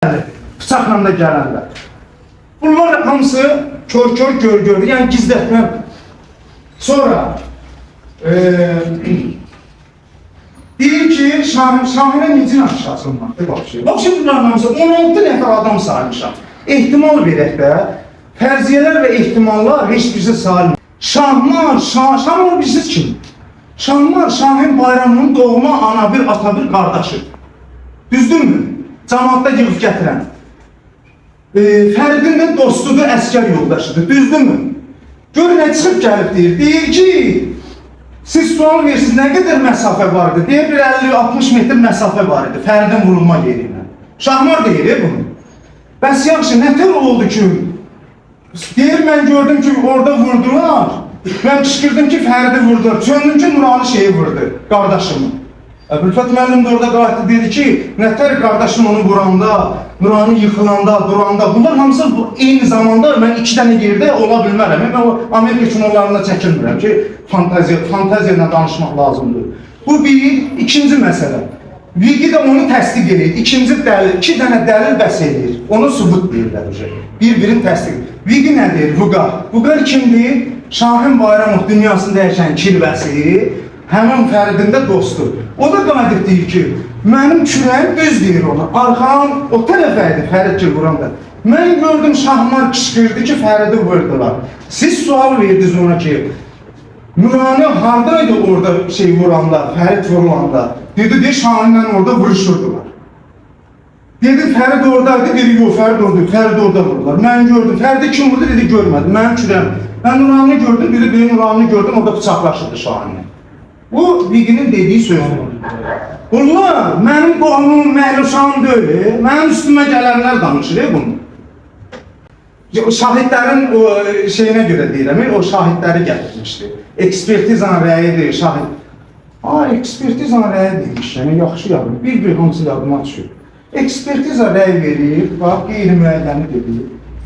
Bıçaqla da gələnlər. Bunlar hamısı kör-kör gör-gör, yəni gizlətmə. Sonra deyir ki, Şahinə necə açılmaqdır vəbşi. Vəbşi bunların hamısı 16 nəfər adam saymışam. Ehtimal verək də, fərziyyələr və ehtimallar heç birisi sayılmır. Şahmar, Şahmar bilirsiniz kim? Şahmar, Şahin Bayramının doğma ana bir, ata bir qardaşı. Düzdürmü? Cəmaatda yığıb gətirən. Fəridin də dostudur, əskər yoldaşıdır. Düzdürmü? Gör nə çıxıb gəlib deyir. Deyir ki, siz sual verirsiniz, nə qədər məsafə var idi? Deyir, bir 50-60 metr məsafə var idi Fəridin vurulma yeri ilə. Şahmar deyir bunu. Bəs yaxşı, nətər oldu ki, deyir, mən gördüm ki, orada vurdular. Mən qışqırdım ki, Fəridi vurdular. Çöndüm ki, Nurani şeyi vurdu, qardaşımı. Əbülfət müəllim də orada qayıtdı, dedi ki, nətər qardaşım onu vuranda, Nurani yıxılanda, duranda, bunlar hamısı eyni zamanda mən iki dənə yerdə ola bilmərəm. Mən o Amerika kinolarında çəkinmirəm ki, fantaziya ilə danışmaq lazımdır. Bu bir, ikinci məsələ. Vigi də onu təsdiq eləyir. İkinci dəlil, iki dənə dəlil bəs eləyir. Onu sübut deyirlər. Bir-birini təsdiq. Vigi nə deyir? Vüqar. Vüqar kimdir? Şahin Bayramov dünyasını dəyişən kirvəsi, həmin Fəridin də dostu. O da qayıdıb deyir ki, mənim kürəyim düz deyir ona. Arxam o tərəfə idi Fərid ki vuranda. Mən gördüm Şahmar qışqırdı ki, Fəridi vurdular. Siz sual verdiniz ona ki, Nurani hardaydı orada şey vuranda, Fərid vurulanda? Dedi, deyir, Şahinlə orada vuruşurdular. Dedi, Fərid oradaydı, dedi, yox, Fərid orada, Fərid orada vurdular. Mən gördüm, Fəridi kim vurdu, dedi, görmədim, mənim kürəyim. Mən Nuranını gördüm, dedi, deyir, Nuranını gördüm, orada bıçaqlaşırdı Şahinlə. Bu, Viqinin dediyi sözdür. Bunlar mənim qohumum, məhluşam deyil, mənim üstümə gələnlər danışır bunu. O şahidlərin o şeyinə görə deyirəm, o şahidləri gətirmişdi. Ekspertizanın rəyidir, şahid. Ekspertizanın rəyi demiş, yəni yaxşı yadım. Bir-bir hamısı yadıma düşür. Ekspertiza rəy verir, bax, qeyri-müəyyəni dedi,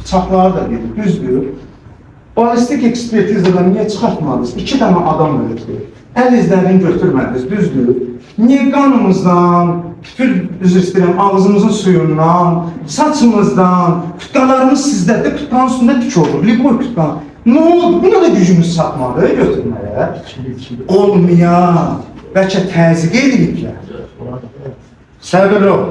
bıçaqları da dedi, düzdür. Balistik ekspertizadan niyə çıxartmadınız? İki dənə adam ölübdür. Əl izlərini götürmədiniz, düzdür. Niyə qanımızdan, tüpür, üzr istəyirəm, ağzımızın suyundan, saçımızdan, kütqalarımız sizdədir, kütqanın üstündə tük olur, liboy kütqan. Nə oldu? Buna da gücümüz çatmadı götürməyə. Olmaya, bəlkə təzyiq eləyiblər. Səbirli ol.